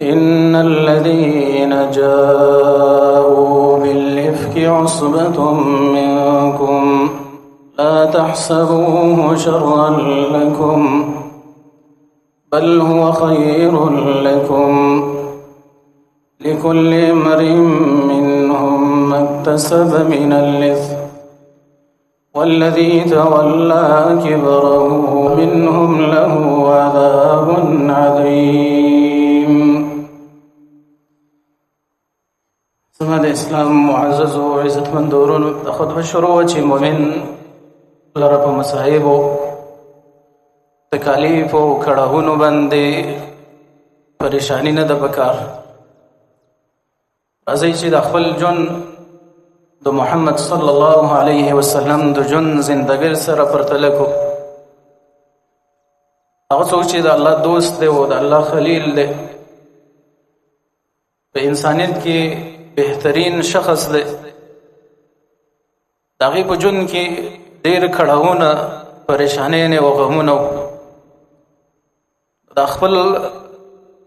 إن الذين جاءوا بالإفك عصبة منكم لا تحسبوه شرا لكم بل هو خير لكم لكل امرئ منهم ما اكتسب من الإثم والذي تولى كبره منهم له عذاب عظيم. زما د اسلام معزز او عزتمند ورونو، د خطبه شروع چې مؤمن لره په مصايبو، تکالیف او کړهونو باندې پریشانی نه ده پکار. راځئ چې د خپل ژوند د محمد صلی الله علیه وسلم د ژوند زندګۍ سره پرتله کو. هغه څوک چې د الله دوست دی او د الله خلیل دی، په انسانیت کې بهترین شخص دی، د هغې په ژوند کې ډېر کړاوونه، پریشانۍ او غمونه. د خپل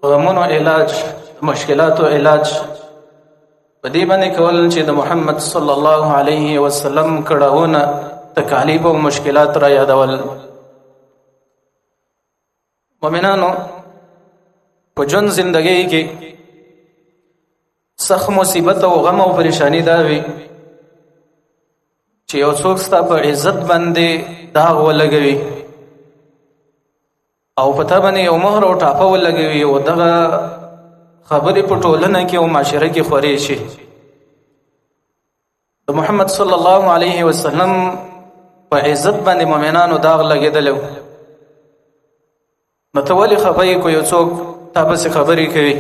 غمونو علاج، مشکلاتو علاج په دې باندې کول چې د محمد صلی الله علیه وسلم کړهونه، تکالیف او مشکلات را یادول. مؤمنانو، په ژوند زندګۍ کې سخت مصیبت او غم او پریشانی دا وي چې یو څوک ستا په عزت باندې داغ ولګوي او په تا باندې یو مهر او ټاپه ولګوي او دغه خبرې په ټولنه کې او معاشره کې خورې شي. د محمد صلی الله علیه وسلم په عزت باندې مؤمنانو داغ لګېدلی. نو ته ولې خفه یې که یو څوک تا پسې خبرې کوي،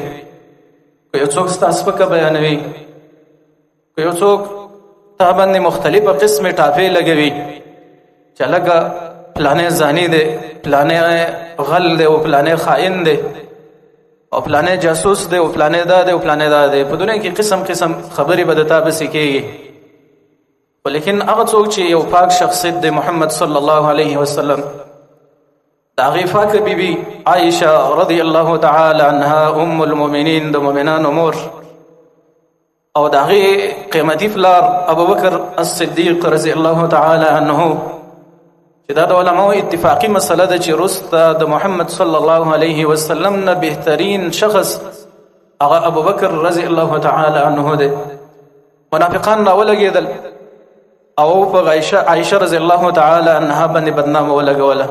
که یو څوک ستا سپکه بیانوي، که یو څوک تا باندې مختلفه قسمې ټاپې لګوي چې لکه پلانې زانی دی، پلانې غل دی، او پلانې خائن دی، او پلانې جاسوس دی، او پلانې دا دی، او پلانې دا دی. په دنیا کې قسم قسم خبرې به د تا پسې کېږي، خو لیکن هغه څوک چې یو پاک شخصیت دی، محمد صلی الله علیه وسلم، د هغې پاکه بیبي عایشه رضی الله تعالی عنها، ام المؤمنین، د مؤمنانو مور، او د هغې قیمتي پلار ابوبکر الصدیق رضی الله تعالی عنه، چې دا د علماو اتفاقي مسله ده چې وروسته د محمد صلی الله علیه وسلم نه بهترین شخص هغه ابوبکر رضی الله تعالی عنه دی. منافقان راولګېدل او په عایشه رضی الله تعالی عنها باندې بدنامه ولګوله،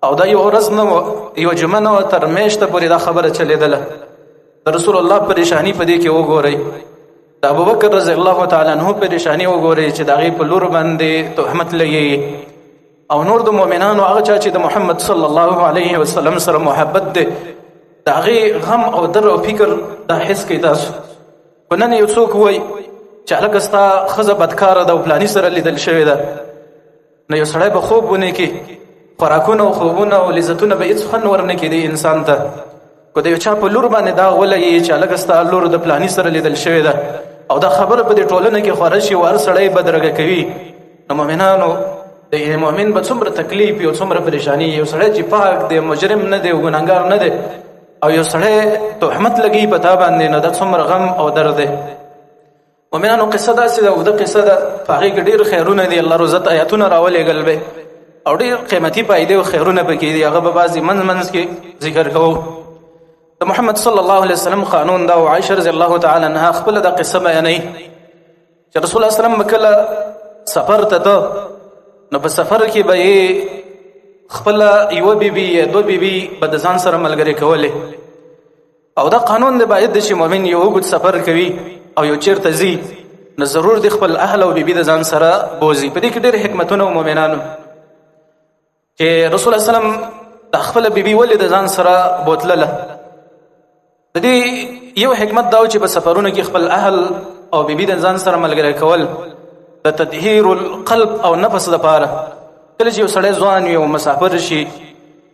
او دا یو ورځ نه، یو جمعه نه، تر میاشته پورې دا خبره چلېدله. د رسول الله پریشانی په دې کې وګورئ، د ابوبکر رضی الله تعالی عنه پریشانی وګورئ چې د هغې په لور باندې تهمت لګېږي، او نور د مؤمنانو هغه چا چې د محمد صلی الله علیه وسلم سره محبت دی، د هغې غم او در او فکر دا حس کوي تاسو. خو نن یو څوک وایي چې هلکه ستا ښځه بدکاره ده او پلاني سره لیدل شوې ده، نو یو سړی به خوب ونه کړي، خوراکونه او خوبونه او لذتونه به هېڅ خوند ورنه کړي دې انسان ته. که د یو چا په لور باندې داغ ولګېږي چې هلکه ستا لور د پلاني سره لیدل شوې ده، او دا خبره په دې ټولنه کې خوره شي او هر سړی بدرګه کوي، نو مؤمنانو، د مؤمن به څومره تکلیف وي او څومره پریشانی. یو سړی چې پاک دی، مجرم نه دی او ګناهګار نه دی، او یو سړی تهمت لګوي په تا باندې، نو دا څومره غم او درد دی. مؤمنانو، قصه داسې ده، اوږده قصه ده، په هغې کې ډېر خیرونه دي. الله رزت آیاتونه راولېږل به او ډېر قیمتي فایدې او خیرونه پکې دي، هغه به بعضې منځ منځ کې ذکر کوو. د محمد صلی الله علیه وسلم قانون دا، او عایشه رضی الله تعالی عنها خپله دا قصه بیانوي چې رسول الله صلی الله علیه وسلم به کله سفر ته ته، نو په سفر کې به یې خپله یوه بیبي یا دوه بیبي به د ځان سره ملګرې کولې. او دا قانون دی، باید چې مؤمن یو اوږد سفر کوي او یو چیرته ځي، نو ضرور دی خپل اهل او بیبي د ځان سره بوځي. په دې کې ډېر حکمتونه و مؤمنانو، چې رسول الله صلی الله علیه وسلم د خپل بیبي ولې د ځان سره بوتلله. د دې یو حکمت دا و چې په سفرونو کې خپل اهل او بیبي د ځان سره ملګری کول د تطهیر القلب او نفس لپاره. کله چې یو سړی ځوان وي او مسافر شي،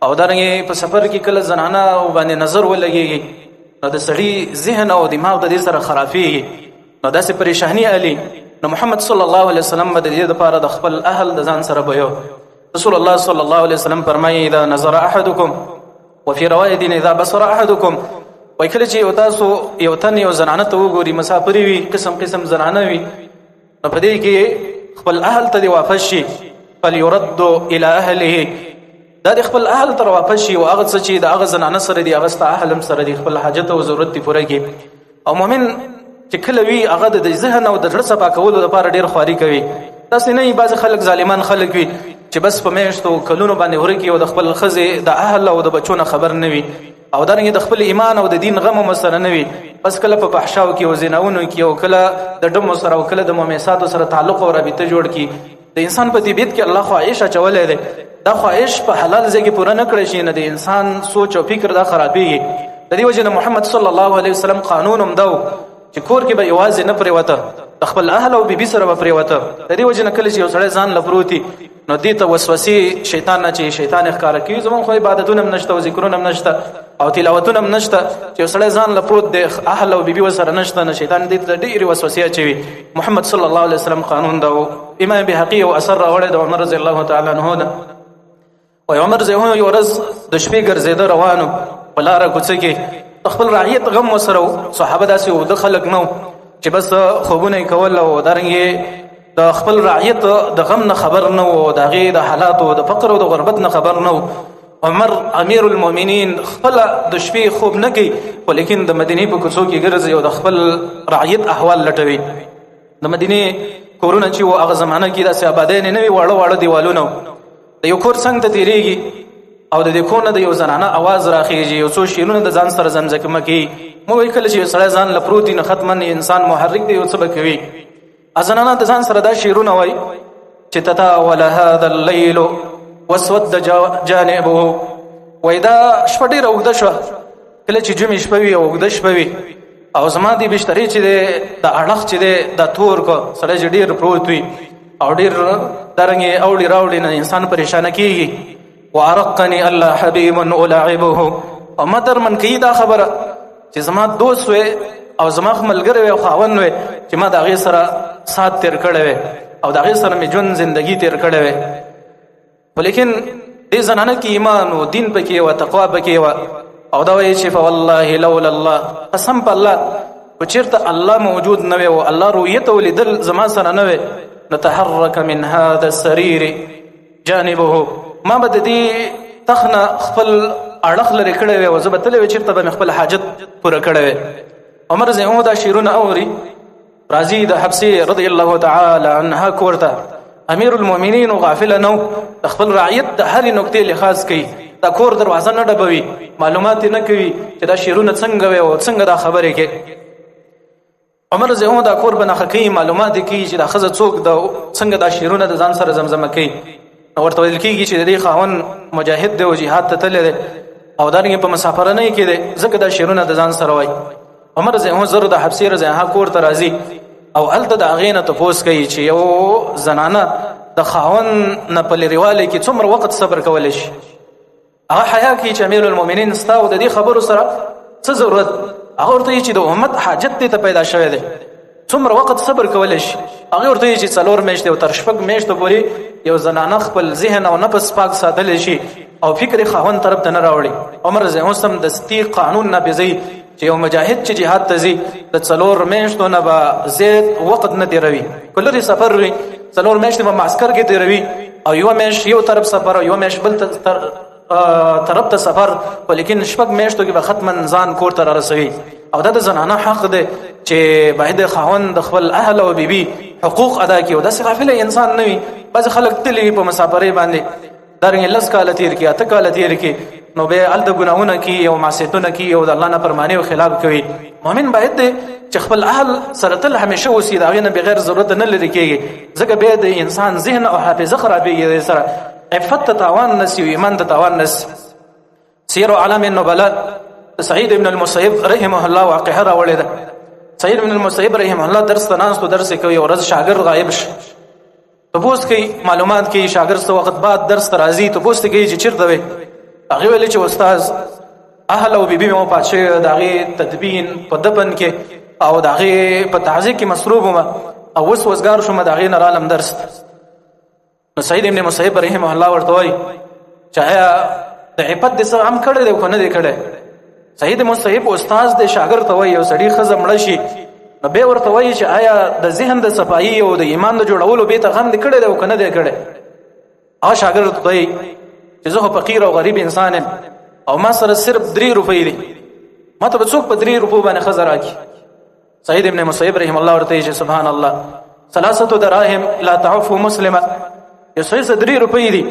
او دارنګه په سفر کې کله زنانه او باندې نظر ولګېږي، نو د سړي ذهن او دماغ د دې سره خرابېږي، نو داسې پریشانی الي. نو محمد صلی الله علیه وسلم به د دې لپاره د خپل اهل د ځان سره بیو. رسول الله صلی الله علیه وسلم فرمایي: اذا نظر احدكم، وفي روايه اذا بصر احدكم وای کله چې یو تاسو یو تن یو زنانه ته وګوري، مسافري وي، قسم قسم زنانه وي، نو په دې کې خپل اهل ته دی واپس شي، فلیرد الى اهله، دا د خپل اهل تر واپس شي، او هغه څه چې د هغه زنانه سره دی هغه ستا اهل هم سره دی، خپل حاجت او ضرورت دی پوره کړي. او مؤمن چې کله وي هغه د ذهن او د زړه صفا کولو لپاره ډیر خواري کوي. داسې نه وي بعضې خلک ظالمان خلک وي چې بس په میاشتو کلونو باندې ورکي او د خپل ښځې د اهل او د بچو نه خبر نه وي، او دارنګه د خپل ایمان او د دین غم هم سره نه وي. بس کله په فحشاو کې او زناونو کې او کله د ډمو سره او کله د ممیساتو سره تعلق او رابطه جوړ کړي. د انسان په طبیعت کې الله خواهش اچولی دی، دا خواهش په حلال ځای کې پوره نه کړی شي نه د انسان سوچ او فکر دا خرابېږي. د دې وجې نه محمد صلی الله علیه وسلم قانون هم دا و چې کور کې به یوازې نه پرېوته، د خپل اهل او بیبي سره به پرېوته. د دې وجې نه کله چې یو سړی ځان له پروت نو دې ته وسوسې شیطان نه چې شیطان ښکاره کوي، زمونږ خو عبادتونه هم نشته او ذکرونه هم نشته او تلاوتونه هم نشته، چې یو سړی ځان له پروت دی، اهل او بیبي ورسره نشته، نو شیطان دې ته ډېرې وسوسې اچوي. محمد صلی الله علیه وسلم قانون دا و. امام بیهقي یو اثر راوړی د عمر رضی الله تعالی عنه ده. وایي عمر رضی الله یو ورځ د شپې ګرځېده روان و په لاره کوڅه کې، د خپل رعیت غم ورسره و. صحابه داسې اوده خلک نه و چې بس خوبونه یې کول او دارنګې د خپل رعیت د غم نه خبر نه و، د هغې د حالاتو د فقر او د غربت نه خبر نه و. عمر امیر المؤمنین خپله د شپې خوب نه کوي، خو لیکن د مدینې په کوڅو کې ګرځي او د خپل رعیت احوال لټوي. د مدینې کورونه چې وو هغه زمانه کې داسې آبادۍ نه وي، واړه واړه دیوالونه وو. د یو کور څنګ ته تېرېږي او د دې کور نه د یو زنانه اواز راخېږي، یو څو شعرونه د ځان سره زمزمه کوي. موږ وایو کله چې یو سړی ځان له پروت وي نو حتما انسان محرک دی، یو څه به کوي. زنانه د ځان سره دا شعرونه وایي چې تطاول هذا الليل واسود جانبه. وایي دا شپه ډېره اوږده شوه، کله چې جمعې شپه وي او اوږده شپه وي او زما دې بسترې چې دی د اړخ چې دی دا تور کو، سړی چې ډېر پروت وي او ډېر دارنګې اوړي راوړي نه انسان پریشانه کېږي. وارقني الله حبیب العبه، او ما درمن کوي دا خبره چې زما دوست وی او زما ملګری وی او خاوند وی چې ما د هغې سره سات تېر کړی وی او د هغې سره مې ژوند زندګي تېر کړی وی. خو لیکن دې زنانه کې ایمان و دین پکې وه، تقوا پکې وه، او دا وایي چې فوالله لولا الله، قسم په الله که چېرته الله موجود نه وی او الله رؤیت او لیدل زما سره نه وی، نتحرک من هذا السریر جانبه، ما به د دې تخت نه خپل اړخ لرې کړی وی او زه به تللی وی چېرته به مې خپل حاجت پوره کړی وی. عمر رضی الله دا شعرونه اوري، راځي د حفصې رضی الله تعالی عنها کور ته. امیر المؤمنین غافل نه د خپل رعیت د هرې نقطې لحاظ کوي، د کور دروازه نه ډبوي، معلومات نه کوي چې دا شعرونه څنګه وي او څنګه دا خبرې کوي. عمر رضی الله دا کور بنخه کوي، معلومات کوي چې دا ښځه څوک ده، څنګه دا شعرونه د ځان سره زمزمه کوي. نو ورته ویل کېږي چې د دې خاوند مجاهد دی او جهاد ته تللی دی او دارنګې په مسافرنۍ کې دی، ځکه دا شعرونه د ځان سره وایي. عمر رضی الله زر د حفصې رضی الله کور ته راځي او هلته د هغې نه تپوس کوي چې یو زنانه د خاوند نه په لرېوالي کې څومره وخت صبر کولی شي. هغه حیا کوي چې امیر المؤمنین ستا او د دې خبرو سره څه ضرورت؟ هغه ورته وایي چې د امت حاجت دې ته پیدا شوی دی، څومره وخت صبر کولی شي؟ هغه ورته وایي چې 4 میاشتې او تر 6 میاشتو پورې یو زنانه خپل ذهن او نفس پاک ساتلی شي او فکر یې خاوند طرف ته نه راوړي. عمر رضی الله عنه دستي قانون نافذوي چې یو مجاهد چې جهاد ته ځي د 4 میاشتو نه به زیات وخت نه تېروي، که لرې سفر وي 4 میاشتې به معسکر کې تېروي او یوه میاشت یو طرف سفر او یوه میاشت بل طرف ته سفر، خو لیکن 6 میاشتو کې به ختما ځان کور ته رارسوي. او دا د زنانه حق دی چې باید خاوند د خپل اهل او بیبي حقوق ادا کړي او داسې غافل انسان نه وي. بعضې خلک تللي وي په مسافرۍ باندې، دارنګې 10 کاله تېر کړي، 8 کاله تېر کړي، نو بیا هلته ګناهونه کوي او معصیتونه کوي او د الله نافرمانۍ او خلاف کوي. مؤمن باید دی چې خپل اهل سره تل همیشه اوسي، د هغې نه بغیر ضرورت نه لرې کېږي، ځکه بیا د انسان ذهن او حافظه خرابېږي، دې سره عفت ته تاوان نسي او ایمان ته تاوان نسي. سیر اعلام النبلاء سعید ابن المسیب رحمه الله واقعه راوړې ده. سعید ابن المسیب رحمه الله درس ته ناست و، درس یې کوي، ورځ شاګرد غایب شو، تپوس کوي، معلومات کوي، شاګرد څه وخت بعد درس ته راځي، تپوس کوي چې چېرته وې؟ هغې ویل چې استاد اهل او بیبي مې وفات شوې، د هغې تدبین په دفن کې او د هغې په تعزیه کې مصروف وم او اوس وزګار شوم، د هغې نه رالم درس ته. نو سعید ابن مسیب رحمه الله ورته وایي چې آیا د عفت دې څه هم کړی دی او که نه دی کړی؟ سعید مسیب استاد د شاګرد ته وایي، یو سړی ښځه مړه شي نو بیا ورته وایي چې آیا د ذهن د صفایي او د ایمان د جوړولو به ته غم دې کړی دی او که نه دی کړی؟ هغه شاګرد ته وایي چې زه خو فقیر او غریب انسان یم او ما سره صرف 3 روپۍ دي، ما ته به څوک په 3 روپو باندې ښځه راکړي؟ سعید ابن مسیب رحم الله ورته وایي چې سبحان الله، ثلاثه دراهم لا تعف مسلمه. یو سړی سره 3 روپۍ دي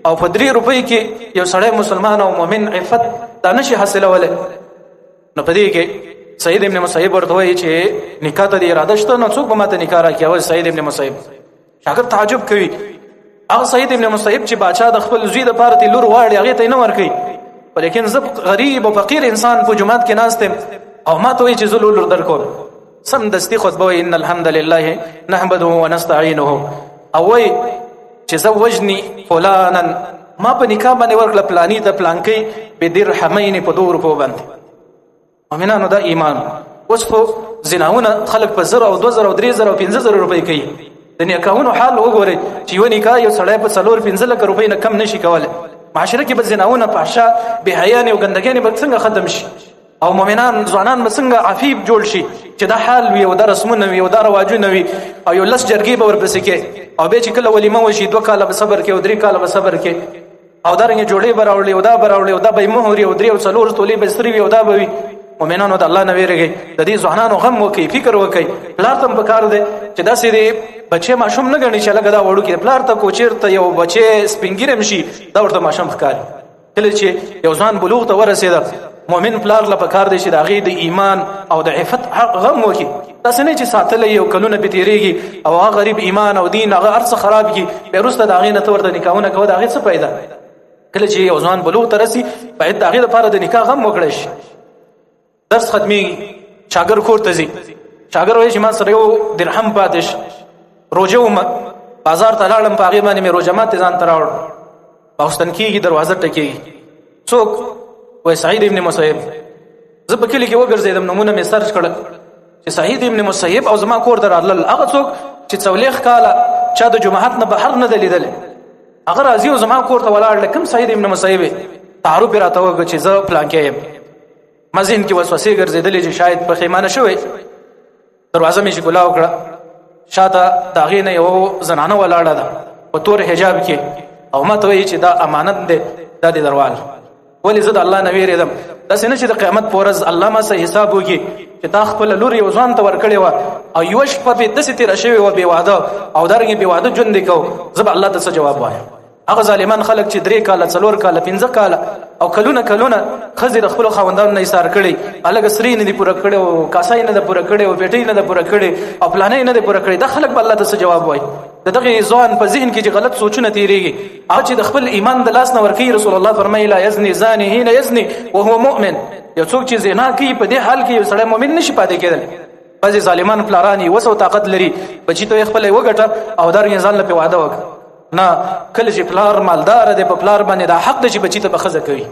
او په 3 روپۍ کې یو سړی مسلمان او مؤمن عفت دا نشي حاصلولی. نو په دې کې سعید ابن مسیب ورته وایي چې نکاح ته دې اراده شته، نو څوک به ماته نکاح راکړي؟ او سعید ابن مسیب شاګرد تعجب کوي. هغه سعید ابن مسیب چې باچا د خپل زوی دپاره ترې لور غواړي هغې ته یې نه ورکوي، ولیکن زه غریب او فقیر انسان په جومات کې ناست یم او ما ته وایي چې زه لور درکوم. سمدستي خطبه وایي ان الحمد لله نحمده ونستعینه، او وایي چې زوجني فلانا، ما په نکاح باندې ورکړه پلانی ته پلانکۍ بدرهمین په 2 روپو باندې. مؤمنانو دا ایمان. اوس خو زناونه خلک په 1000 او 2000 او 3000 او 5000 روپۍ کوي. د نکاحونو حال وګورئ چې یو نکاح یو سړی په 4 5 لکه روپۍ نه کم نشي کولی. معاشره کې به زناونه، فحشا، بې حیانې او ګندګیانې به څنګه ختم شي؟ او مؤمنان ځوانان به څنګه عفیف جوړ شي چې دا حال وي او دا رسمونه وي او دا رواجونه وي او یو لس جرګې به ورپسې کې، او بیا چې کله ولیمه وشي 2 کاله به صبر کې او 3 کاله به صبر کې، او دا رنګ جوړې به راوړي او دا به راوړي او دا به یې مهر او 3 او 4 تولې به سرې وي او دا به وي. مؤمنانو د الله نه ویریږئ، د دې ځوانانو غم وکړئ، فکر وکړئ. پلار ته هم پکار دی چې داسې دی بچی ماشوم نه ګڼي چې لکه دا وړوکی، پلار ته کو چېرته یو بچی سپینږیری هم شي دا ورته ماشوم ښکاري. کله چې یو ځوان بلوغ ته ورسېده، مؤمن پلار له پکار دی چې د هغې د ایمان او د عفت حق غم وکړي. داسې نه چې ساتلی یو کلونه پرې تېرېږي او هغه غریب ایمان او دین هغه هر څه خراب کړي، بیا وروسته د هغې نه ته ورته نکاحونه کوه، د هغې څه پیدا؟ کله چې یو ځوان بلوغ ته رسي باید د هغې لپاره د نکاح غم وکړی شي. درس ختمېږي، شاګر کور ته ځي، شاګر وایي چې ما سره یو درهم پاتې شو، روژه ومه، بازار ته لاړم، په هغې باندې مې روژه ماتې ځان ته راوړ. باوستن کېږي، دروازه ټکېږي، څوک؟ وایي سعید ابن مسیب. زه په کلي کې وګرځېدم، نومونه مې سرچ کړل چې سعید ابن مسیب او زما کور ته راتلل. هغه څوک چې 40 کاله چا د جماعت نه بهر نه دی لیدلی، هغه راځي او زما کور ته ولاړ. کوم سعید ابن مسیب؟ تعارف یې راته وکړ چې زه پلانکی یم. ما ذهن کې وسوسې ګرځېدلې چې شاید پښېمانه شوی. دروازه مې چې کولاو کړه، شاته د هغې نه یو زنانه ولاړه ده په تور حجاب کې، او ما ته وایي چې دا امانت دی، دا دې درواله. ولې زه د الله نه وېرېدم، داسې نه چې د قیامت په ورځ الله ما سره حساب وکړي چې تا خپله لور یو ځوان ته ورکړې وه او یوه شپه پرې داسې تېره شوې وه بې واده، او دارنګې بې واده ژوند دې کوو، زه به الله ته څه جواب وایم؟ هغه ظالمان خلک چې 3 کاله، 4 کاله، 5 کاله او کلونه کلونه ښځې د خپلو خاوندانو نه ایسار کړي، هلکه سرې نه دي پوره کړې او کاسه یې نه ده پوره کړې او پېټۍ نه ده پوره کړې او پلانۍ یې نه ده پوره کړې، دا خلک به الله ته څه جواب وایي؟ د دغه ځوان په ذهن کې چې غلط سوچونه تېرېږي، هغه چې د خپل ایمان د لاس نه ورکوي. رسول الله فرمایي لا یزني زاني حين یزني وهو مؤمن. یو څوک چې زنا کوي په دې حال کې یو سړی مؤمن نشي پاتې کېدلی. بعضې ظالمان پلاران یې وس او طاقت لري، بچي ته یې خپله یې وګټه او دارنګه ځان له پرې واده وکړه. نه، کله چې پلار مالدار دی، په پلار باندې دا حق دی چې بچي ته به ښځه کوي،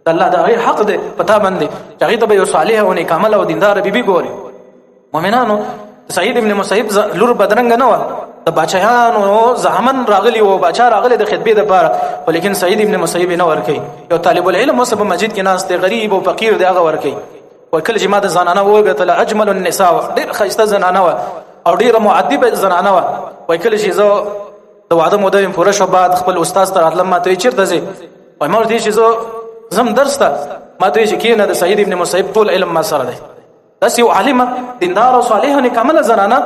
د الله د هغې حق دی په تا باندې چې هغې ته به یو صالح او نیکعمله او دینداره بیبي ګوري. مؤمنانو، سعید ابن مسیب لور بدرنګه نه وه، د باچایانو زامن راغلي وو، باچا راغلی د خطبې دپاره، خو لیکن سعید ابن مسیب یې نه ورکوي. یو طالب العلم اوس په مسجد کې ناست دی، غریب او فقیر دی، هغه ورکوي. وایي کله چې ما د زنانه وکتله، اجمل النساء وه، ډېره ښایسته زنانه وه او ډېره مؤدبه زنانه وه. وایي کله چې زه د واده موده مې پوره شوه، بعد خپل استاد ته راتلم، ما ته وایي چېرته ځې؟ وایي ما ورته ویل چې زه ځم درس ته. ما ته وایي چې کښېنه، د سعید ابن مسیب ټول علم ما سره دی. داسې یو عالمه، دینداره او صالحه نیکعمله زنانه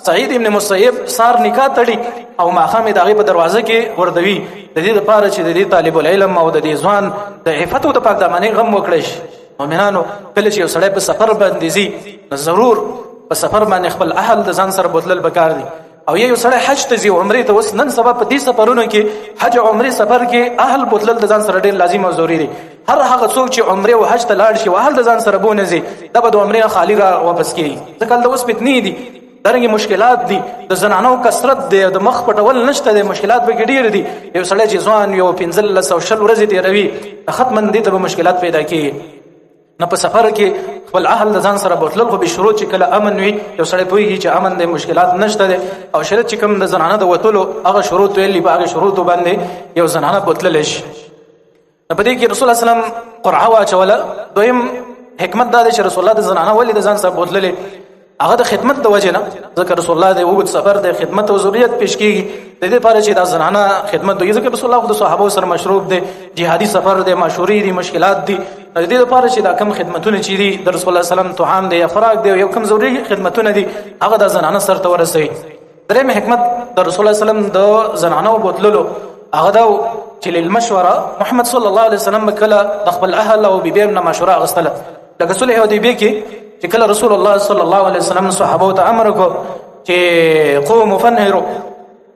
سعید ابن مسیب سار نکاح تړي او ماښام یې د هغې په دروازه کې غورځوي، د دې دپاره چې د دې طالب العلم او د دې ځوان د عفت او د پاکدامنۍ غم وکړی شي. مؤمنانو، کله چې یو سړی په سفر باندې ځي، نو ضرور په سفر باندې خپل اهل د ځان سره بوتلل پکار دي. او یو سړی حج ته ځي، عمرې ته، اوس نن سبا په دې سفرونو کې حج او عمرې سفر کې اهل بوتلل د ځان سره ډېر لازم او ضروري دي. هر هغه څوک چې عمرې او حج ته لاړ شي او اهل د ځان سره بونه ځي، دا به د عمرې خالي را واپس کېږي، ځکه هلته اوس فتنې دي، دارنګې مشکلات دي، د زنانو کثرت دی، د مخ پټول نشته دی، مشکلات پکې ډېر دي. یو سړی چې ځوان یو 15 او 20 ورځې تېروي، حتما دې ته به مشکلات پیدا کېږي. نه په سفر کې خپل اهل د ځان سره بوتلل خو به شروع چې کله امن وي، یو سړی پوهېږي چې امن دی، مشکلات نشته دی، او شرط چې کوم د زنانه د وتلو هغه شروط ویلي، په هغې شروطو باندې یو زنانه بوتللی شي. نو په دې کې رسول الله صلی الله علیه وسلم قرعه واچوله. دویم حکمت دا دی چې رسول الله د زنانه ولې د ځان سره بوتللې؟ هغه د خدمت د وجه نه، ځکه رسول الله د وګد سفر د خدمت او ضرورت پیش کیږي، د دې لپاره چې دا زنانه خدمت دوی، ځکه رسول الله د صحابه سره مشروب دی، جهادي سفر دی، مشورې دي، مشکلات دي، د دې لپاره چې دا کم خدمتونه چې دي د رسول الله سلام طعام دی، خوراک دی، یو کم ضروري خدمتونه دي، هغه د زنانه سره ته ورسوي. دریم حکمت د رسول الله سلام د زنانه بوتللو هغه دا چې للمشوره، محمد صلی الله علیه وسلم کله د خپل اهل او بیبیانو نه مشوره اخیستله، لکه صلح حدیبیه کې چې کله رسول الله صلی الله علیه وسلم صحابه ته امر وکړ چې قوموا فانهروا،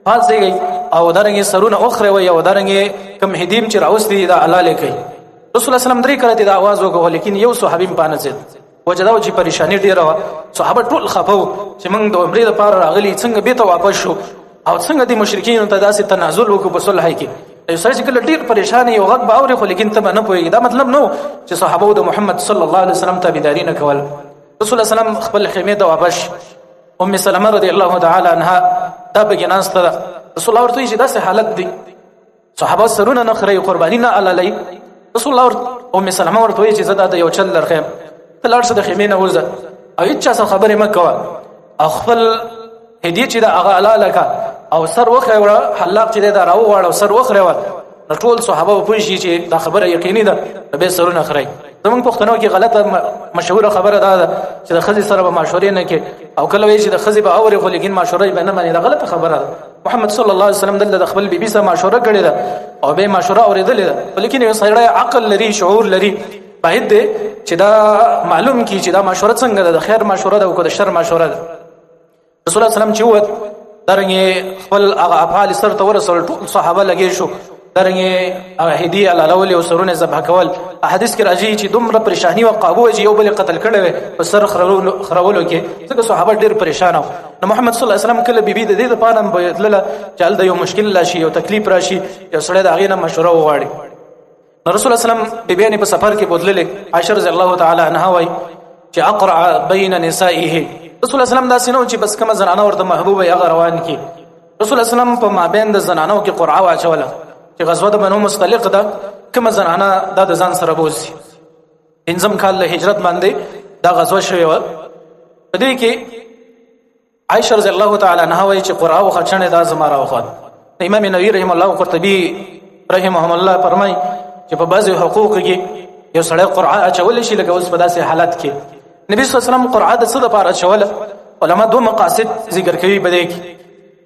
پاڅېږئ او دارنګې سرونه وخروئ او دارنګې کوم هدیم چې راوستي دا حلال کړئ. رسول الله سلام درې کله دا आवाज وکړ، لیکن یو صحابي پانه ځي، وجه دا چې پریشانی ډیره وه، صحابه ټول خفه وو چې موږ د عمرې لپاره راغلي، څنګه بیرته واپس شو او څنګه د مشرکین ته داسې تنازل وکړو په صلح کې. یو سړی چې کله ډیر پریشان یو غږ به اوري خو لیکن ته به نه پوهېږي. دا مطلب نو چې صحابه د محمد صلی الله علیه وسلم تابعداري نه کول. رسول الله سلام خپل خیمې ته واپس، ام سلمہ رضی الله تعالی عنها دا پکې ناسته ده. رسول الله ورته چې داسې حالت دی، صحابه سرونه نه خري، قرباني نه علالي. رسول الله ام سلمہ ورته وایي چې زه دا د یو چل درخیم، ته لاړ شه د خیمې نه وځه او هیڅ چا سره خبرې مه کوه او خپل هدیه چې د هغه حلاله که او سر وخروه، حلاق چې دی دا راوغواړه او سر وخروه. نو ټول صحابه به پوه شي چې دا خبره یقیني ده، نو بیا سرونه خري. زمونږ پښتنو کې غلطه مشهوره خبره دا ده چې د ښځې سره به مشورې نه کې، او کله وایي چې د ښځې به اوري خو لیکن مشوره به نه مني. دا غلطه خبره ده. محمد صلی الله علیه وسلم دلته د خپل بیبي سره مشوره کړې ده او به مشوره اورېدلې ده، لیکن یو سړی عقل لري، شعور لري، باید دی چې دا معلوم کی چې دا مشوره څنګه ده، د خیر مشوره ده او که د شر مشوره ده. رسول الله سلام چې ووت درنګ خپل هغه افعال سر ته ورسول، ټول صحابه لګې شو، درنګ هغه هدیه حلالول او سرونه ذبح کول. احادیث کې راځي چې دومره پریشانی او قابو چې یو بل قتل کړي وي په سر خرولو کې، ځکه صحابه ډیر پریشان وو. نو محمد صلی الله علیه وسلم کله بیبي د دې لپاره هم بوتلله چې هلته یو مشکل راشي، یو تکلیف راشي، یو سړی د هغې نه مشوره وغواړي. نو رسول الله سلام بیبیانې په سفر کې بوتللې. عائشه رضی الله تعالی عنها وایي چې اقرع بین نسائه، رسول الله سلام داسې نه و چې بس کومه زنانه ورته محبوبه یې هغه روان کړي. رسول الله سلام په مابین د زنانو کې قرعه واچوله چې غزوه د بنو مستلق ده، کومه زنانه دا د ځان سره بوځي. پنځم کال له هجرت باندې دا غزوه شوې وه. په دې کې عائشه رضی الله تعالی عنها وایي چې قرعه وخچنه دا زما راوخت. امام نووي رحم الله او قرطبي رحمهم الله فرمایي چې په بعضې حقوق کې یو سړی قرعه اچولی شي، لکه اوس په داسې حالت کې نبی صلی الله علیه وسلم قرعه د څه دپاره اچوله؟ علما دوه مقاصد ذکر کوي په دې کې.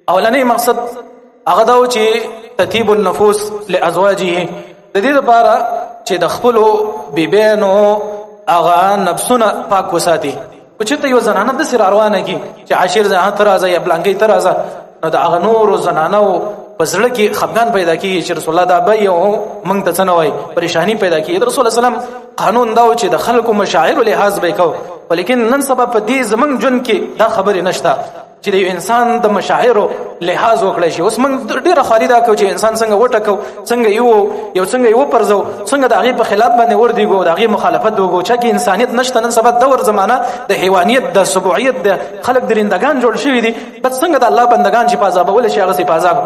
اولنی مقصد هغه دا و چې تطیب النفوس لازواجه، د دې لپاره چې د خپلو بیبیانو هغه نفسونه پاک وساتي. که چېرته یو زنانه داسې را روانه کړي چې عاشر زنانه ته راځه یا بلانګۍ ته راځه، نو د هغه نورو زنانو په زړه کې خفګان پیدا کیږي چې رسول الله دا به یو موږ ته څه نه وایي، پریشانی پیدا کیږي. د رسول الله سلام قانون دا و چې د خلکو مشاعرو لحاظ به یې کوو، ولیکن نن سبا په دې زموږ ژوند کې دا خبرې نشته چې د یو انسان د مشاعرو لحاظ وکړای شي. اوس موږ ډیره خواري دا کوو چې انسان څنګه وټکو، څنګه یو یو څنګه یو پرځو، څنګه د هغې په خلاف باندې وردیږو، د هغې مخالفت وکړو، چې کې انسانیت نشته. نن سبا دور زمانه د حیوانیت، د سبوعیت، د خلک درندګان جوړ شوي دي. بس څنګه د الله بندگان چې په عذابول شي هغسې په عذاب،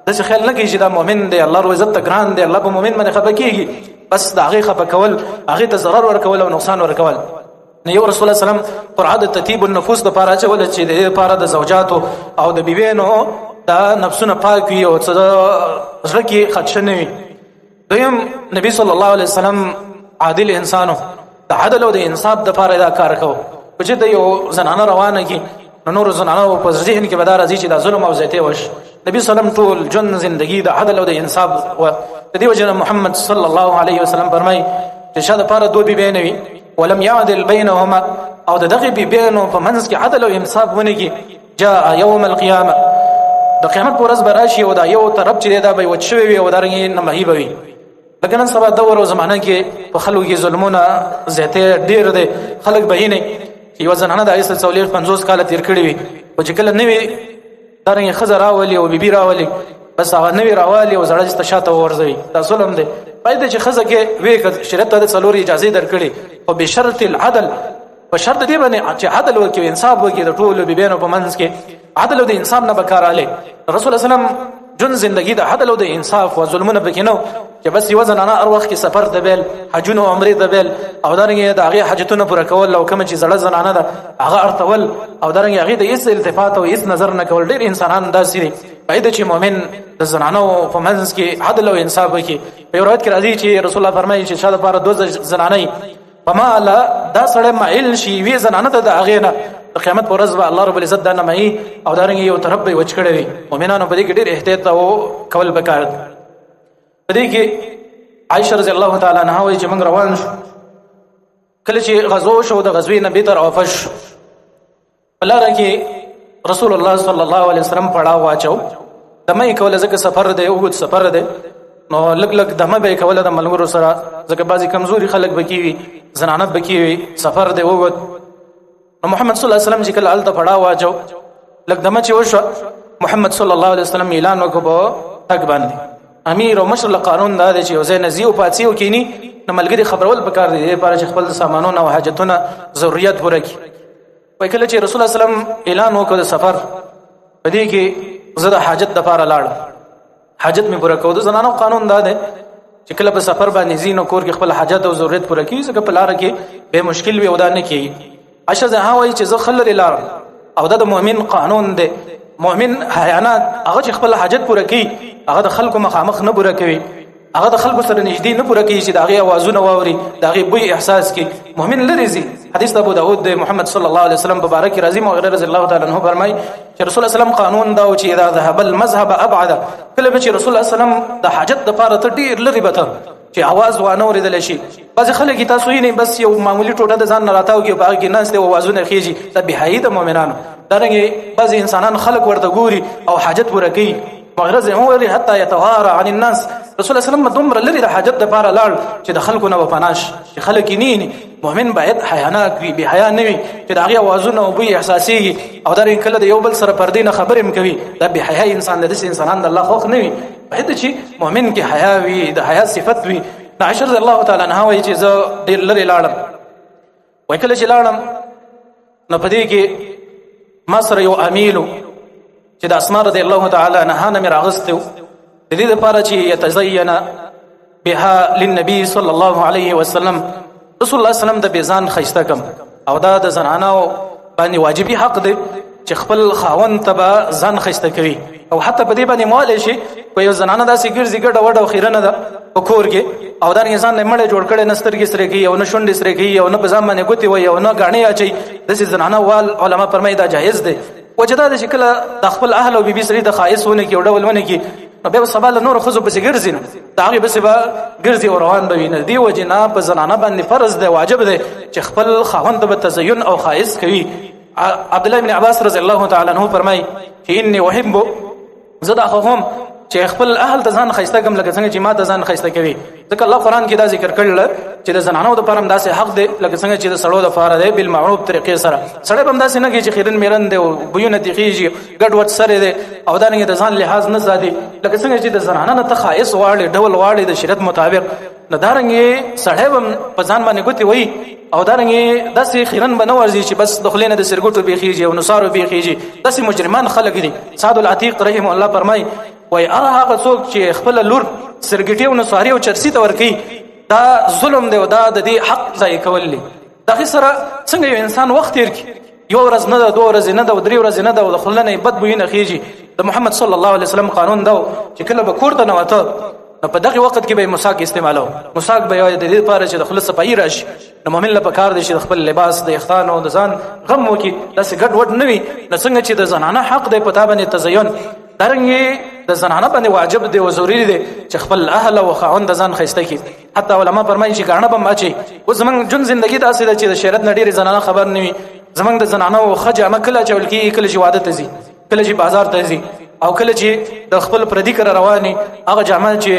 داسې خیال نه کوي چې دا مؤمن دی، الله رب عزت ته ګران دی، الله په مؤمن باندې خفه کیږي. بس د هغې خفه کول، هغې ته ضرر ورکول او نقصان ورکول. نو یو رسول الله سلام قرعه د تطیب النفوس د پاره اچول چې د دې لپاره د زوجاتو او د بیوینو د نفسونه پاک وي او څه زړه کې خدشه نه وي. دویم، نبی صلی الله علیه وسلم عادل انسانو، د عدل او د انصاف د پاره دا کار کوو. چې د یو زنانه روانه کی، نو نور زنانه په ذهن کې به دا راځي چې دا ظلم او زیاتی وش. نبی صلی الله علیه وسلم ټول ژوند زندگی د عدل او د انصاف و. د دې وجه محمد صلی الله علیه وسلم فرمایي چې شاده پاره دوه بیبیانې وي، ولم يعدل بينهما، او د دغه بیبیانو په منځ کې عدل او انصاف ونه کی، جاء يوم القيامه، د قیامت پر ورځ به راشي او دا یو طرف چې دا به وچ شوی وي او دا رنګ نه مهیبه وي. لکه نن سبا دور او زمانه کې په خلکو کې ظلمونه زیاته ډیر دي. خلک به یې نه یو زنانه د ایسه 40-50 کاله تیر کړی وي، خو چې کله نوې دا رنګ ښځه راولي او بیبي راولي، بس هغه نوې راولي او زړه ته شاته وغورځوي. دا ظلم دی. باید چې ښځه کې وې که شریعت ته د څلور اجازې درکړي، خو بشرط العدل، په شرط دې باندې چې عدل وکړي او انصاف وکړي. د ټولو بیبیانو په منځ کې عدل او د انصاف نه به کار اخلي. رسول الله سلام جون زندگی د عدل او د انصاف او ظلمونه پکې نه، چې بس یو زنانه هر وخت کې سفر ته بیل، حجونه عمرې ته بیل، او دارنګه د هغې حاجتونه پوره کول، او کوم چې زړه زنانه ده هغه ارتول، او دارنګه هغې د هیڅ التفات او هیڅ نظر نه کول. ډېر انسانان داسې دي. باید چې مؤمن د زنانو په منځ کې عدل او انصاف وکړي. په یو روایت کې راځي چې رسول الله فرمایي چې چا دپاره دوه زنانه په لا دا سړی مایل شي وی زنانه ته د هغې نه، د قیامت پر ورځ به الله رب العزت دا نه مایي او دارنګه یو طرف به وچ کړی وي. مؤمنانو په دې کې ډېر احتیاط او کول پکار دی. په دې کې عائشه رضی الله تعالی عنها وایي چې موږ روان شو، کله چې غزو شو د غزوې نه بیرته راواپس شو، په لاره کې رسول الله صلی الله علیه وسلم پړاو واچو، دمه یې کوله، ځکه سفر دی، اوږد سفر دی، نو لږ لږ دمه به یې کوله د ملګرو سره، ځکه بعضې کمزوري خلک به کې وي، زنانه به کې وي، سفر دی اوږد. نو محمد صلی الله علیه وسلم چې کله هلته پړاو واچو، لږ دمه چې وشوه، محمد صلی الله علیه وسلم اعلان وکړ په تګ باندې. امیر او مشر له قانون دا دی چې یو ځای نه ځي او پاڅي او کښېني، نو ملګري خبرول پکار دي، دې لپاره چې خپل سامانونه او حاجتونه ضروریات پوره کړي. وایي کله چې رسول الله صلی الله علیه وسلم اعلان وکړ د سفر، په دې کې زه د حاجت دپاره لاړم، حاجت مې پوره کوو. د زنانو قانون دا دی چې کله په سفر باندې ځي نو کور کې خپل حاجت او ضرورت پوره کړي، ځکه په لاره کې به مشکل وي او دا نه کېږي. عائشه زه وایي چې زه ښه لرې لاړم، او دا د مؤمن قانون دی. مؤمن حیانات هغه چې خپل حاجت پوره کوي، هغه د خلکو مخامخ نه پوره کوي، هغه د خلکو سره نږدې نه پوره کوي چې د هغې اوازونه واوري، د هغې بوی احساس کړي. مؤمن لرې ځي. حدیث د ابو داود د محمد صلی الله علیه وسلم په باره کې راځي، مغیره رضی الله تعالی عنه فرمایي چې رسول الله سلام قانون دا و چې اذا ذهب المذهب ابعد، کله به چې رسول الله سلام د حاجت دپاره ته ډېر لرې به ته چې اواز وانه اورېدل شي. بعضې خلک یې تاسو وینئ بس یو معمولي ټوټه د ځان نه راتاو کړي، په هغه کې ناست دی او اوازونه خېژي، دا بېحیایي ده مؤمنانو. دارنګې بعضې انسانان خلک ورته ګوري او حاجت پوره کوي. مغیره زه وویل حتی یتوارى عن الناس، رسول الله صلی الله علیه وسلم دومره لرې د حاجت دپاره لاړ چې د خلکو نه به پناه شي، چې خلک یې نه ویني. مؤمن باید حیاناک وي، بې حیا نه وي چې د هغې اوازونه او بوی احساسېږي، او دارنګه کله د یو بل سره پردې نه خبرې هم کوي، دا بې حیا انسان دی. داسې انسانان د الله خوښ نه وي. باید چې مؤمن کې حیا وي، د حیا صفت وي. عائشه رضی الله تعالی عنها وایي چې زه ډېر لرې لاړم. وایي کله چې لاړم نو په دې کې ما سره یو امیل چې د اسماء رضی الله تعالی عنها نه مې راغستی و، د دې لپاره چې یتزین بها للنبي صلی الله علیه وسلم، رسول الله صلی الله علیه وسلم د بېځان ښایسته کم. او دا د زنانو باندې واجبي حق دی چې خپل خاوند ته به ځان ښایسته کوي، او حتی په دې باندې موالی شي که یو زنانه داسې ګرځي ګډه وډه او خیرنه ده په کور کې، او دا ځان نه مړی جوړ کړی، نه سترګې سرې کوي او نه شونډې سرې کوي او نه په ځان باندې ګوتې وهي او نه ګاڼې اچوي، داسې زنانه وال علما فرمایي دا جایز دی. وجه دا ده چې کله د خپل اهل او بیبي سره د ښایست ونه کړي او ډول ونه کړي، نو بیا به سبا له نورو ښځو پسې ګرځي، نو د هغې پسې به ګرځي او روان به وي. نو دې وجې نه په زنانه باندې فرض دی، واجب دی چې خپل خاوند ته به تزین او ښایست کوي. عبد الله بن عباس رضی الله تعالی عنہ فرمایي چې انی احب، زه دا خوښوم چې خپل اهل ته ځان ښایسته کړم لکه څنګه چې ما ته ځان ښایسته کوي. ځکه الله قرآن کې دا ذکر کړل چې د زنانو دپاره هم داسې حق دی لکه څنګه چې د سړو دپاره دی، بالمعروف طریقې سره. سړی به هم داسې نه کوي چې خیرن میرن دی او بویونه ترې خېژي، ګډوډ سری دی او دارنګه د ځان لحاظ نه ساتي. لکه څنګه چې د زنانه نه ته ښایست غواړې، ډول غواړې د شریعت مطابق، نو دارنګه سړی به په ځان باندې ګوتې وهي او دارنګه داسې خیرن به نه ورځي چې بس د خولې نه د سرګوټو بېخېږي او نصارو بېخېږي. داسې مجرمان خلک دي. سعد العتیق رحمه الله فرمایي وایي هر هغه څوک چې خپله لور سرګټي او نصاري او چرسي ته ورکوي، دا ظلم دی او دا د دې حق ضایع کول دي. د هغې سره څنګه یو انسان وخت تېر کړي؟ یو ورځ نه ده، دوه ورځې نه ده، او درې ورځې نه ده، او د خولې نه یې بد بویونه خېژي. د محمد صلی الله علیه وسلم قانون دا و چې کله به کور ته ننوته نو په دغه وخت کې به مساک استعمالو. مساک به د دې لپاره چې د خولې صفایي راشي. نو مؤمن له پکار دی چې د خپل لباس د اختانو د ځان غم وکړي، داسې ګډ وډ نه وي. نو څنګه چې د زنانه حق دی په تا باندې تزین، دارنګه د زنانه باندې واجب دی او ضروري دی چې خپل اهل او خاوند ځان ښایسته کړي. حتی علما فرمایي چې ګاڼه به هم اچوي. اوس زمونږ ژوند زندګي داسې ده چې د شریعت نه ډېرې زنانه خبر نه وي. زمونږ د زنانو ښه جامه کله اچول کېږي؟ کله چې واده ته ځي، کله چې بازار ته ځي، او کله چې د خپل پردي کره رواني، هغه جامه چې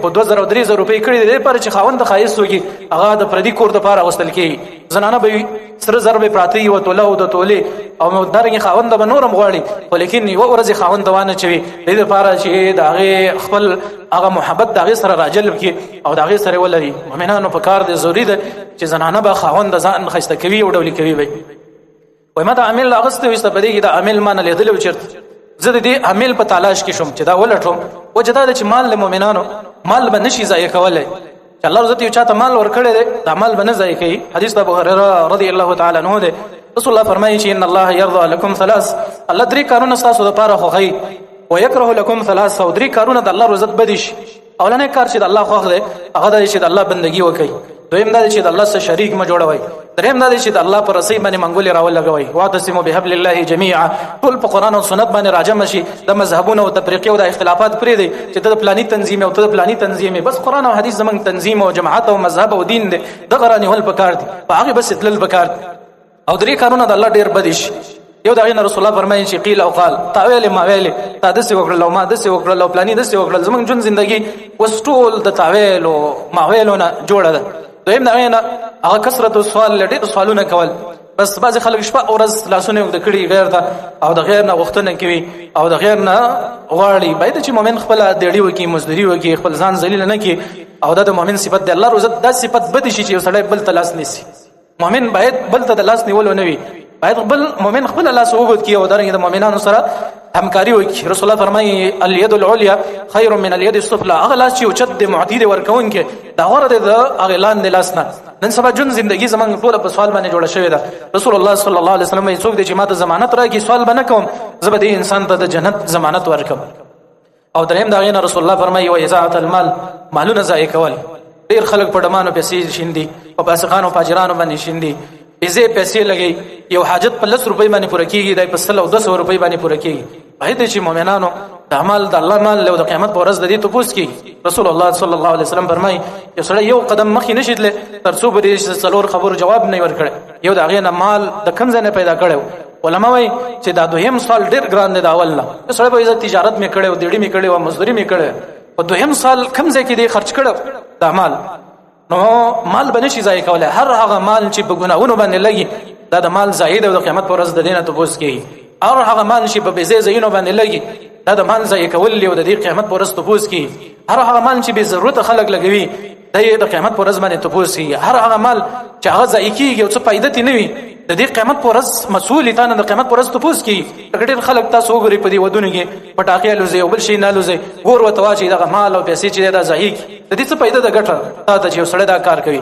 په 2000 او 3000 روپۍ کړې دي لپاره چې خاوند ښایست وکړي، هغه د پردي کور دپاره اغوستل کېږي. زنانه به وي سره زر به پراته یو توله او د تولې، او دارنګه خاوند به نورم غواړي، خو لیکن یوه ورځ خاوند ته وانه چوي، د دې لپاره چې د هغې خپل هغه محبت د هغې سره راجلب کړي او د هغې سره ولري. مؤمنانو په کار دی، ضروري ده چې زنانه به خاوند ځان ښایسته کوي او ډولي کوي به. وایي ما دا عامل اغوستی وي، په دې کې دا عامل ما نه لیدلی و چېرته. زه د دې عامل په تلاش کې شوم چې دا ولټوم. وجه دا ده چې مال له مؤمنانو مال به نشي ضایع کولی، چې الله عزت یو چاته مال ورکړی دی دا مال به نه ضایع کوي. حدیث د ابو هريره رضی الله تعالی عنہ دی، رسول الله فرمایي چې ان الله يرضى لكم ثلاث، الله درې کارونه تاسو لپاره خوښوي، ويكره لكم ثلاث، او درې کارونه د الله رضا بدی شي. اولنې کار چې د الله خوښ دی هغه دا چې د الله بندگی وکړي، دویم دا چې د الله سره شریک ما جوړوي، دریم دا چې د الله پر رسۍ باندې منګولې راولګوي. واعتصموا بحبل الله جميعا، ټول په قرآن او سنت باندې راجم شي، د مذهبونو او تفریقې او د اختلافات پرې دی چې د پلاني تنظیم او د پلاني تنظیم، بس قرآن او حدیث زمونږ تنظیم او جماعت او مذهب او دین دی، دغه رانیول پکار دی، په هغه بس تلل پکار دی. او درې کارونه د الله ډیر بدی شي. یو دا غین رسول الله فرمایي چې قیل او قال، تا ویل ما ویل، تا دسې وکړل او ما دسې وکړل او پلاني دسې وکړل، زمونږ ژوند زندگی اوس ټول د تاویل او ما ویلو نه جوړه ده. دویم دا غین هغه کثرت السوال، ډېر سوالونه کول، بس بعضې خلک شپه او ورځ لاسونه اوږده کړي غیر ته او د غیر نه غوښتنه کوي او د غیر نه غواړي. باید چې مؤمن خپله دیړي وکړي، مزدوري وکړي، خپل ځان ذلیل نه کړي، او دا د مؤمن صفت دی. الله عزت دا صفت بدی شي چې یو سړی بل ته لاس نیسي. مؤمن باید بل ته د لاس نیولو نه وي، باید بل مؤمن خپل لاس وګد کړي او درنګ د مؤمنانو سره همکاري وکړي. رسول الله فرمایي اليد العليا خير من اليد السفلى، هغه لاس چې اوچت دی معطي دی ورکوونکی دا غوره دی د هغه لاندې لاس نه. نن سبا جون زندگی زمونږ ټوله په سوال باندې جوړه شوې ده. رسول الله صلی الله علیه وسلم څوک دی چې ماته ضمانت راکړي سوال به نه کوم، زه به دې انسان ته د جنت ضمانت ورکړم. او دریم دا غینه رسول الله فرمایي و اضاعت المال، مالونه ضایع کول. ډیر خلک په ډمانو پیسې شیندي، په فاسقانو فاجرانو باندې شیندي، پیسې پیسې لګي، یو حاجت په 10 روپۍ باندې پوره کیږي، دای په 100 او 200 روپۍ باندې پوره کیږي. باید چې مؤمنانو د مال د الله مال له د قیامت پر ورځ د دې تپوس کیږي. رسول الله صلی الله علیه وسلم فرمایي یو سړی یو قدم مخې نشي تللی تر څو پورې څلور خبرو جواب نه ورکړي. یو د هغې نه مال د کوم ځای نه پیدا کړی، علما وایي چې دا دویم سال ډیر ګران دی د اول نه. یو سړی به وایي تجارت مې کړی او دیړي مې کړی او مزدوري مې کړې، په دویم سال کوم ځای کې دی خرج کړو دا مال، نو مال به نشي ضایع کولی. هر هغه مال چې په ګناهونو باندې لګي دا د مال ضایع دی او د قیامت پر ورځ د دې نه تپوس کیږي. هر هغه مال چې په بې ځایه ځایونو باندې لګي دا د مال ضایع کول دی او د دې قیامت پر ورځ تپوس کیږي. هر هغه مال چې بې ضرورته خلک لګوي دا یې د قیامت پر ورځ باندې تپوس کیږي. هر هغه مال چې هغه ضایع کیږي او څه فایده ترې نه وي د دې قیامت پر ورځ مسؤل تا نه د قیامت پر ورځ تپوس کیږي. لکه ډېر خلک تاسو وګورئ په دې ودونو کې پټاقې الوزي او بل شي نه الوزي، ګور ورته واچوي دغه مال او پیسې چې دا ضایع کړي، د دې څه فایده ده ګټه تا ته چې یو سړی دا کار کوي.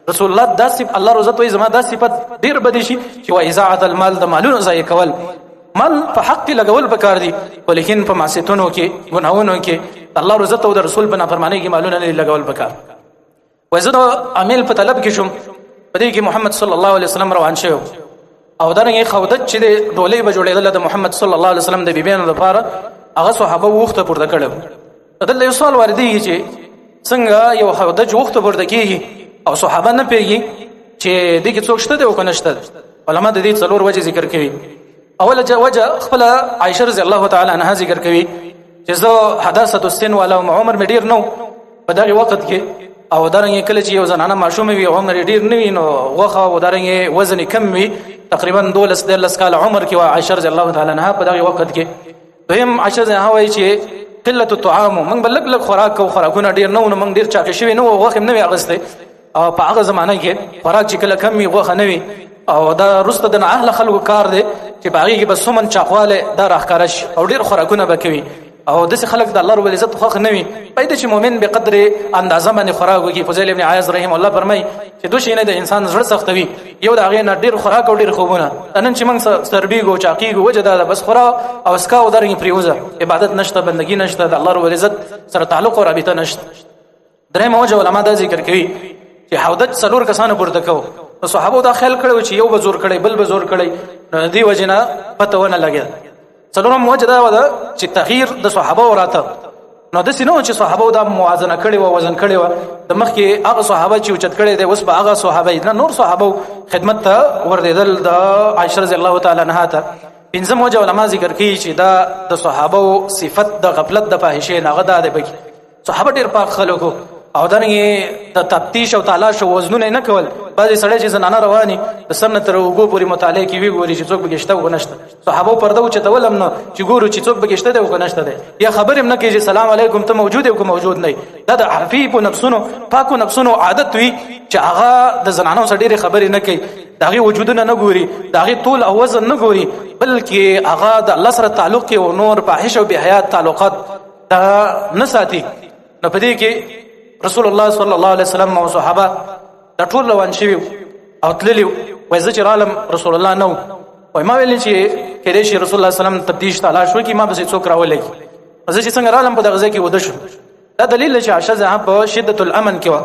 رسول الله دا صفت الله رضا وایي زما دا صفت ډېر بدی شي چې و اضاعت المال، د مالونو ضایع کول. مال په حق کې لګول پکار دي، ولیکن په معصیتونو کې ګناهونو کې الله رضا او د رسول په نافرمانی کې مالونه نه لګول پکار. وای زه د عامل په طلب کې شوم، په دې کې محمد صلی الله علیه وسلم روان شو او درنګ خودت چې د ډولۍ به جوړېدله د محمد صلی الله علیه وسلم د بیبیانو لپاره هغه صحابه وخته پورته کړو. دلته یو سوال واردېږي چې څنګه یو خودج وخته پورته کېږي او صحابه نه پوهېږي چې دې کې څوک شته دی او که نه شته. علما د دې څلور وجې ذکر کوي. اوله وجه خپله عایشه رضی الله تعالی عنها ذکر کوي چې زه حداثة السن والا عمر مې ډېر نه په دغه وخت کې، او دارنګ کله چې یو زنانه ماشومه وي عمر یې ډېر نه وي نو غوښه او دارنګ وزن یې کم وي، تقریبا 12 13 کاله عمر کې وه عایشه رضی الله تعالی عنها په دغه وخت کې. دویم عایشه رضی الله وایي چې قلة الطعام، موږ به لږ لږ خوراک کوو، خوراکونه ډېر نه وو نو موږ ډېر چاقې شوي نه وو، غوښې هم نه وې اخیستې، او په هغه زمانه کې خوراک چې کله کم وي غوښه نه وي، او دا وروسته د نااهله خلکو کار دی چې په هغې کې به څومن چاقوالی دا راښکاره شي او ډېر خوراکونه به کوي، او داسې خلک د الله رب العزت خوښ نه وي. باید چې مؤمن به قدر اندازه باندې خوراک وکړي. فضیل ابن عیاض رحم الله فرمایي چې دوه شیونه د انسان زړه سختوي، یو د هغې نه ډېر خوراک او ډېر خوبونه. نن چې موږ سربېږو چاقېږو وجه دا ده بس خورا او څکا او دارنګې پرېوځه، عبادت نشته، بندګي نشته، د الله رب العزت سره تعلق او رابطه نشته. درېیمه وجه علما دا ذکر کوي چې حودج څلور کسانو پورته کوو، نو صحابو دا خیال کړی چې یو به زور کړی بل به زور کړی، نو د دې وجې نه پته ونه لګېده. څلورم وجه دا وه چې تغییر د صحابو راته، نو داسې نه و چې صحابو دا موازنه کړې وه وزن کړې وه، د مخکې هغه صحابه چې اوچت کړی دی اوس به هغه صحابه نه، نور صحابو خدمت ته وردېدل د عایشه رضی الله تعالی عنها ته. پنځم وجه علما ذکر کوي چې دا د صحابو صفت د غفلت د فاحشې نه هغه دا دی پکې صحابه ډېر پاک خلک وو، او دغه د تفتیش او تلاش او وزنونه نه کول. بعضې سړی چې زنانه رواني د سر نه تر اوږو پورې مطالعه کې وي ګوري چې څوک پکې شته او که نشته. صحابو پرده اوچتول هم نه چې ګورو چې څوک پکې شته دی او که نشته دی، یا خبرې هم نه کوي چې سلام علیکم ته موجود یې او که موجود نه. دا د عفیفو نفسونو پاکو نفسونو عادت وي چې هغه د زنانو سره ډېرې خبرې نه کوي، د هغې وجودونه نه ګوري، د هغې طول او وزن نه ګوري، بلکې هغه د الله سره تعلق کوي او نور فاحش او بې حیا تعلقات دا نه ساتي. نو په دې کې رسول الله صلی الله علیه وسلم او صحابه دا ټول روان شوي او تللي. وایي زه چې رالم رسول الله نه و، وایي ما ویل چې کېدای شي رسول الله صلی الله علیه وسلم تفتیش تلاش وکړي، ما پسې څوک راولېږي. زه چې څنګه رالم په دغه ځای کې وده شوم. دا دلیل چې عائشه زه په شدت الامن کې وه.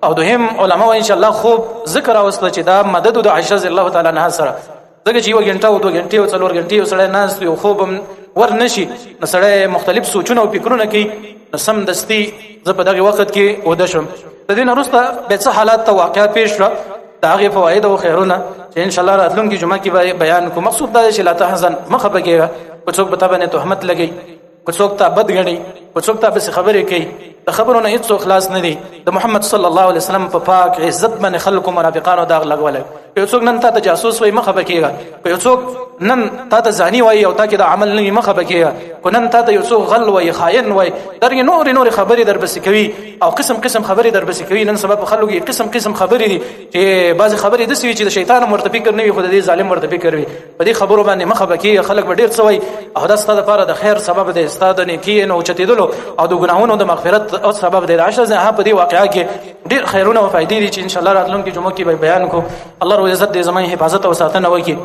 او دوهم علما وایي ان شاء الله خوب ذکر راوسته چې دا مدد د عائشه رضی الله تعالی عنها سره، ځکه چې یوه ګنټه او دوه ګنټې او څلور ګنټې یو سړی ناست وي او خوب هم ور نه شي، نو سړی مختلف سوچونه او فکرونه کوي. نو سمدستي زه په دغه وخت کې وده شوم. د دې نه وروسته بیا څه حالات ته واقعه پېښ شوه، د هغې فواید او خیرونه چې ان شاء الله راتلونکې جمعه کې به بیان کوم. مقصود دا دی چې لا تحزن، مه خفه کېږه، که څوک په تا باندې تهمت لګوي، که څوک تا بد ګڼي، که څوک تا پسې خبرې کوي، د خبرو نه هېڅوک خلاص نه دي. د محمد صلی الله علیه وسلم په پاک عزت باندې خلکو منافقانو داغ لګولی. که یو څوک نن تا ته جاسوس وایي مه خفه کېږه، که یو څوک نن تا ته زاني وایي او تا کې دا عمل نه وي مه خفه کېږه، که نن تا ته یو څوک غل وایي، خاین وایي، دارنګې نورې نورې خبرې درپسې کوي او قسم قسم خبرې درپسې کوي. نن سبا په خلکو کې قسم قسم خبرې دي چې بعضې خبرې داسې وي چې د شیطان هم ورته فکر نه وي، خو د دې ظالم ورته فکر وي. په دې خبرو باندې مه خفه کېږه، خلک به ډېر څه وایي او دا ستا دپاره د خیر سبب دی، ستا د نیکۍ نه اوچتېدلو او د ګناهونو د مغفرت او سبب دی. د عائشه رضی الله په دې واقعه کې ډېر خیرونه او فایدې دي چې ان شاء الله راتلونکې جمعه کې به بیان کو. الله رب عزت دې زموږ حفاظت او ساتنه وکړي.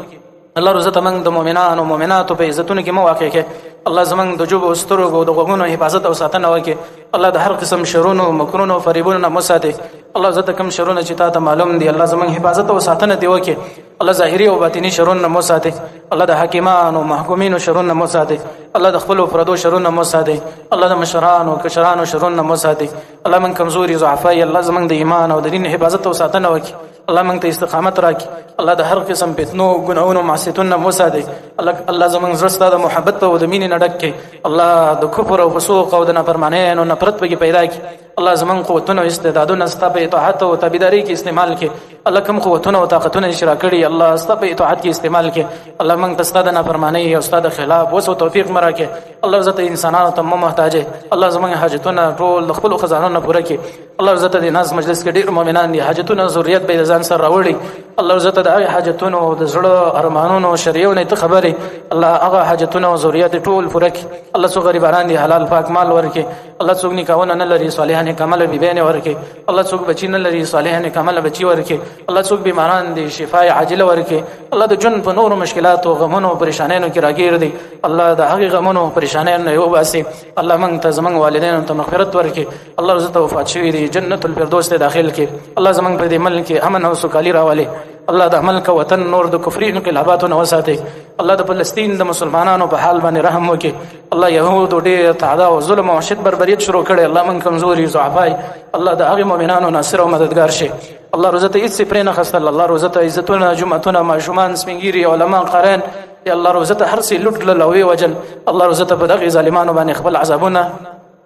الله رب عزت موږ د مؤمنانو او مؤمناتو په عزتونو کې مو واقع کړي. الله زموږ د جوب او سترګو د غوږونو حفاظت او ساتنه وکړي. الله د هر قسم شرونو، مکرونو، فریبونو نه مو ساتي. الله عزت کوم شرونه چې تا ته معلوم دي، الله زموږ حفاظت او ساتنه دې وکړي. الله ظاهري او باطني شرونه مو ساتي. الله د حاکمانو محکومینو شرونه مو ساتي. الله د خپلو پردو شرونه مو ساتي. الله د مشرانو کشرانو شرونه مو ساتي. الله من کمزوري ضعفای، الله زموږ د ایمان او د دین حفاظت او ساتنه وکړي. الله موږ ته استقامت راکړي. الله د هر قسم فتنو، ګناهونو، معصیتونو مو ساتي. الله زموږ زړه ستا د محبت او د مینې نه ډک کړي. الله د کفر او فسوق او د نافرمانۍ نو نفرت پکې پیدا کړي. الله زموږ قوتونه او استعدادونه ستا په اطاعت او تابعدارۍ کې استعمال کړي. الله کوم قوتونه او طاقتونه چې راکړي، الله ستا په اطاعت کې استعمال کړي. الله موږ ته ستا د نافرمانۍ او ستا د خلاف وس او توفیق مه راکړي. الله عزت انسانانو ته مه محتاج. الله زموږ حاجتونه ټول د خپلو خزانو نه پوره کړي. الله عزت د ناز مجلس کې ډېر مؤمنان دي، حاجتونه ضرورت به ځان سره راوړي. الله عزت د هغې حاجتونو د زړه ارمانونو شریعو نه ته خبرې، الله هغه حاجتونه او ضرورت ټول پوره کړي. الله څو غریبانان دي حلال پاک مال ورکړي. الله څوک نکاحونه نه لري صالح نیک عمل بیبیانې ورکړي. الله څوک بچي نه لري صالح نیک عمل بچي ورکړي. الله څوک بیماران دي شفای عاجله ورکړي. الله د ژوند په نورو مشکلاتو، غمونو، پریشانیانو کې راګیر دي، الله د هغې غمونو پریشانیانو نه یې وباسي. الله موږ ته زموږ والدینو ته مغفرت ورکړي. الله عزت وفات شوي دي جنت الفردوس ته داخل کړي. الله زموږ په دې ملک کې امن او سوکالي راولي. الله د ملک او وطن نور د کفري انقلاباتو نه وساتي. الله د فلسطین د مسلمانانو په حال باندې رحم وکړي. الله يهودو ډېر تعدا او ظلم او وحشت بربریت شروع کړي. الله موږ کمزوري ضعفای، الله د هغې مؤمنانو ناصر او مددګار شي. الله روزه ته هیڅ پرې نه خستل. الله روزه ته عزتونه، جمعتونه، ماشومان، سپینږیري، علما، قارین، یا الله روزه ته هر څه لوټ کړل او ویې وژل. الله روزه ته په دغې ظالمانو باندې خپل عذابونه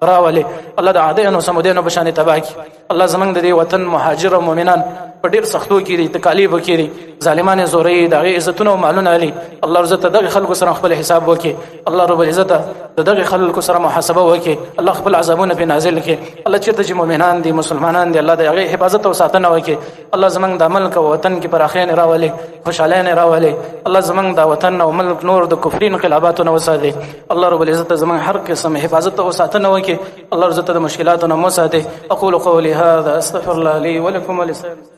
راولي. الله د عادیانو سمودیانو په شان تباه کړي. الله زمونږ د دې وطن مهاجر او مؤمنان په ډېر سختو کې دي، تکالیفو کې دي، ظالمان یې زوروي، د هغې عزتونه او مالونه علي. الله عزت دغه خلکو سره خپل حساب وکړي. الله رب العزت د دغه خلکو سره محاسبه وکړي. الله خپل عذابونه پرې نازل کړي. الله چېرته چې مؤمنان دي، مسلمانان دي، الله د هغې حفاظت او ساتنه وکړي. الله زمونږ د ملک او وطن کې پراخیانې راولي، خوشحالیانې راولي. الله زمونږ د وطن او ملک نور د کفري انقلاباتو نه وساتي. الله رب العزت زمونږ هر قسم حفاظت او ساتنه وکړي. الله عزت د مشکلاتو نه مو ساتي. اقول قولي هذا استغفر الله لي ولكم ولسائر.